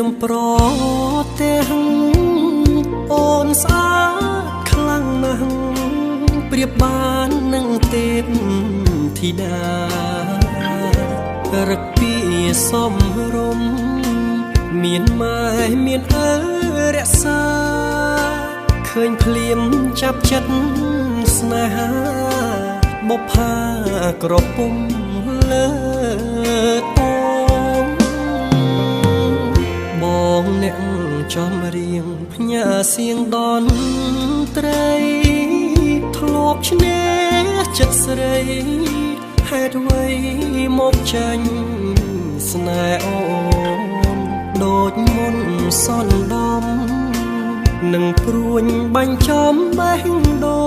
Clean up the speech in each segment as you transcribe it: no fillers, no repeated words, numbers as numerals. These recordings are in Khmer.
មប្រទះអូនស្អាតខ្លាំងណាស់ប្រៀបបាននឹងទេពធីតារឹកពីសំរុំមានម៉ែមានឪរក្សាឃើញភ្លាមចាប់ចិត្តស្នេហាបុប្ផាក្រពុំលើតងបងអ្នកចំរៀងផ្ញើសៀងដនត្រីធ្លាប់ឈ្នះចិត្តស្រីហេតុអ្វីមកចាញ់ស្នេហ៍អូនដូចមុនសនដំនឹងព្រួញបាញ់ចំបេះដូ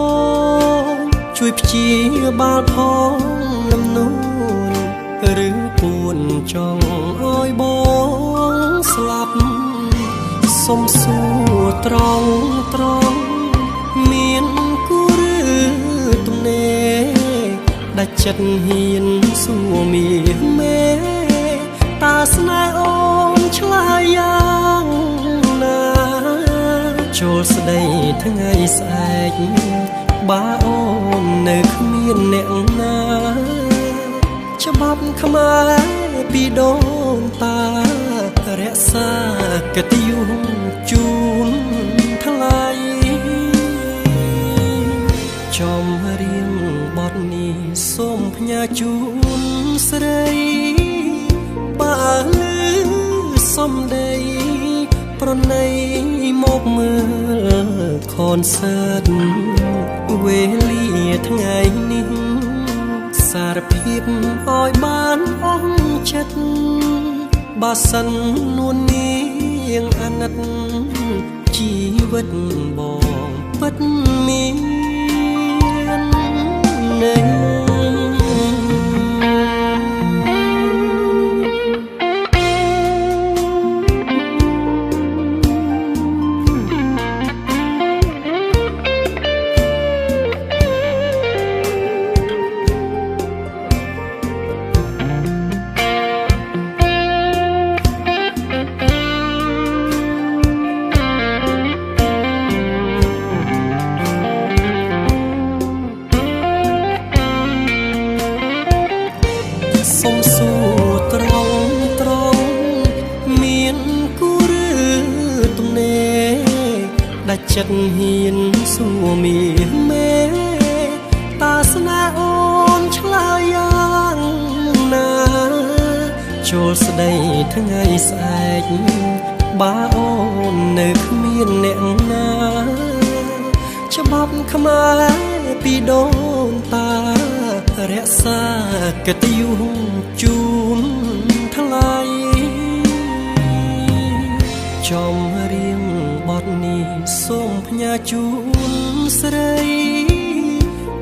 ងជួយព្យាបាលផងលំនួនឬពួនចង់ឲ្យបងស្លាប់សុំសួរត្រង់ត្រង់មានគូឬទំនេរដាច់ចិត្តហ៊ានសួរមាមេតើស្នេហ៍អូនឆ្លើយយ៉ាងណាចូលស្ដីថ្ងៃស្អែកបើអូននៅគ្មានអ្នកណាច្បាប់ខ្មែរពីដូនតារក្សាកិត្តិយសជូនថ្លៃចំរៀងបទនេះសូមផ្ញើជូនស្រីបើលឺសំដីប្រណីមកមើលខនសើតវេលាថ្ងៃនេះសារភាពឲ្យបានអស់ចិត្តបើសិននួននាងអាណិតជីវិតបងពិតមានន័យសុំសួរត្រង់ត្រង់មានគូឬទំនេរដាច់ចិត្តហ៊ានសួរមាមេតើស្នេហ៍អូនឆ្លើយយ៉ាងណាចូលស្ដីថ្ងៃស្អែកបើអូននៅគ្មានអ្នកណាច្បាប់ខ្មែរពីដូនតារក្សាកិត្តិយសជូនថ្លៃចំរៀងបទនេះសូមផ្ញើជូនស្រី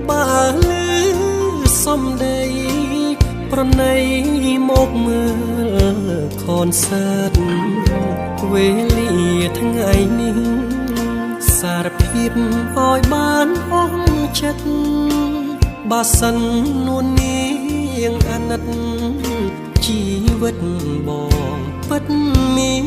បើលឺសំដីប្រណីមកមើលខនសើតវេលាថ្ងៃនេះសារភាពឲ្យបានអស់ចិត្តបើសិននួននាងអាណិតជីវិតបងពិតមាន